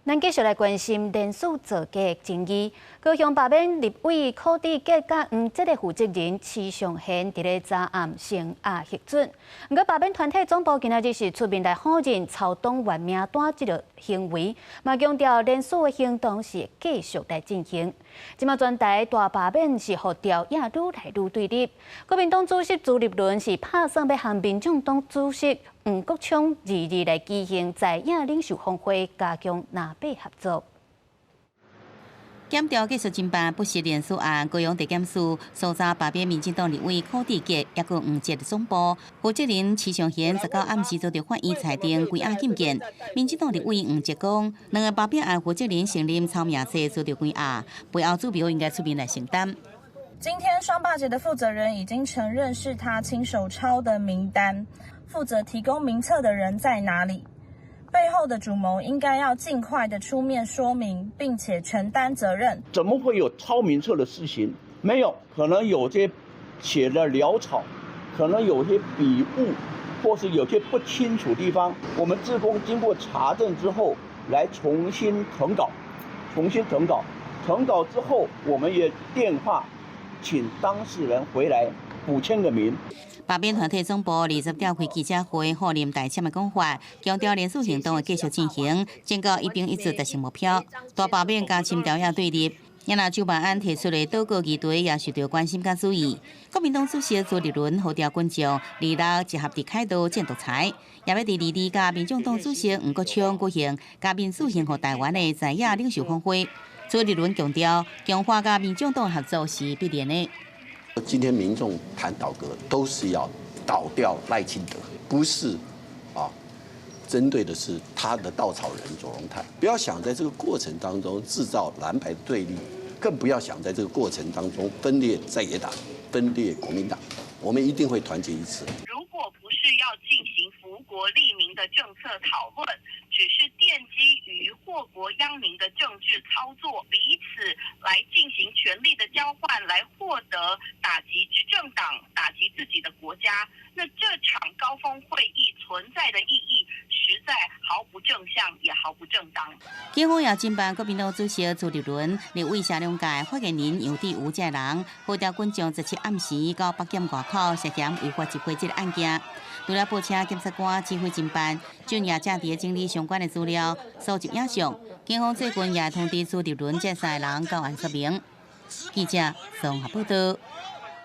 咱繼續來關心連署造假的爭議。高雄罷免立委柯志杰佮黃捷的負責人徐尚賢，佇咧昨暗聲押核准。毋過罷免團體總部今仔日是出面來否認抄黨員名單這個行為，嘛強調連署的行動是繼續來進行。這馬全台大罷免是予朝野愈來愈對立。國民黨主席朱立倫是拍算欲和民眾黨主席黃國昌22日來舉行在野領袖峰會，加強藍白合作。檢調繼續偵辦不實連署案，高雄地檢署搜查罷免民進黨立委柯志杰，抑閣黃捷的總部負責人徐尚賢，19暗時遭到法院裁定關押禁見。民進黨立委黃捷講，兩个罷免案負責人承認抄名冊遭到關押，背後主謀應該出面來承擔。今天雙罷捷的負責人已經承認是他親手抄的名單，負責提供名冊的人在哪裡？背後的主謀應該要盡快的出面說明，並且承擔責任。怎麼會有抄名冊的事情？沒有，可能有些寫的潦草，可能有些筆誤，或是有些不清楚地方。我們志工經過查證之後，來重新謄稿，重新謄稿，謄稿之後，我們也電話請當事人回來補簽個名。罷免團體總部20召開記者會，否認代簽的講法，強調連署行動會繼續進行，宣告一兵一卒達成目標。大罷免加深朝野對立，也若蔣萬安提出的倒閣議題也受到關心佮注意。國民黨主席朱立倫號召群眾26集合佇凱道戰獨裁，也欲佇22日佮民眾黨主席黃國昌舉行佮民主興復台灣的在野領袖峰會。朱立倫強調，強化佮民眾黨合作是必然的。今天民眾談倒閣，都是要倒掉賴清德，不是啊，針對的是他的稻草人卓榮泰。不要想在這個過程當中製造藍白對立，更不要想在這個過程當中分裂在野黨、分裂國民黨。我們一定會團結一致。如果不是要進行福國利民的政策討論，只是奠基於禍國殃民的政治操作，彼此來進行權力的交換，來獲得打擊執政黨、打擊自己的國家，那這場高峰會議存在的意義，實在毫不正向，也毫不正當。警方也偵辦國民黨主席朱立倫、立委謝龍介、發言人楊志瑜這人，號召群眾17暗時到北檢外口涉嫌違法集會這个案件。除了報請檢察官指揮偵辦，俊也正佇整理相關的資料，搜集影像。警方最近也通知朱立倫這三个人到案說明。記者綜合報道。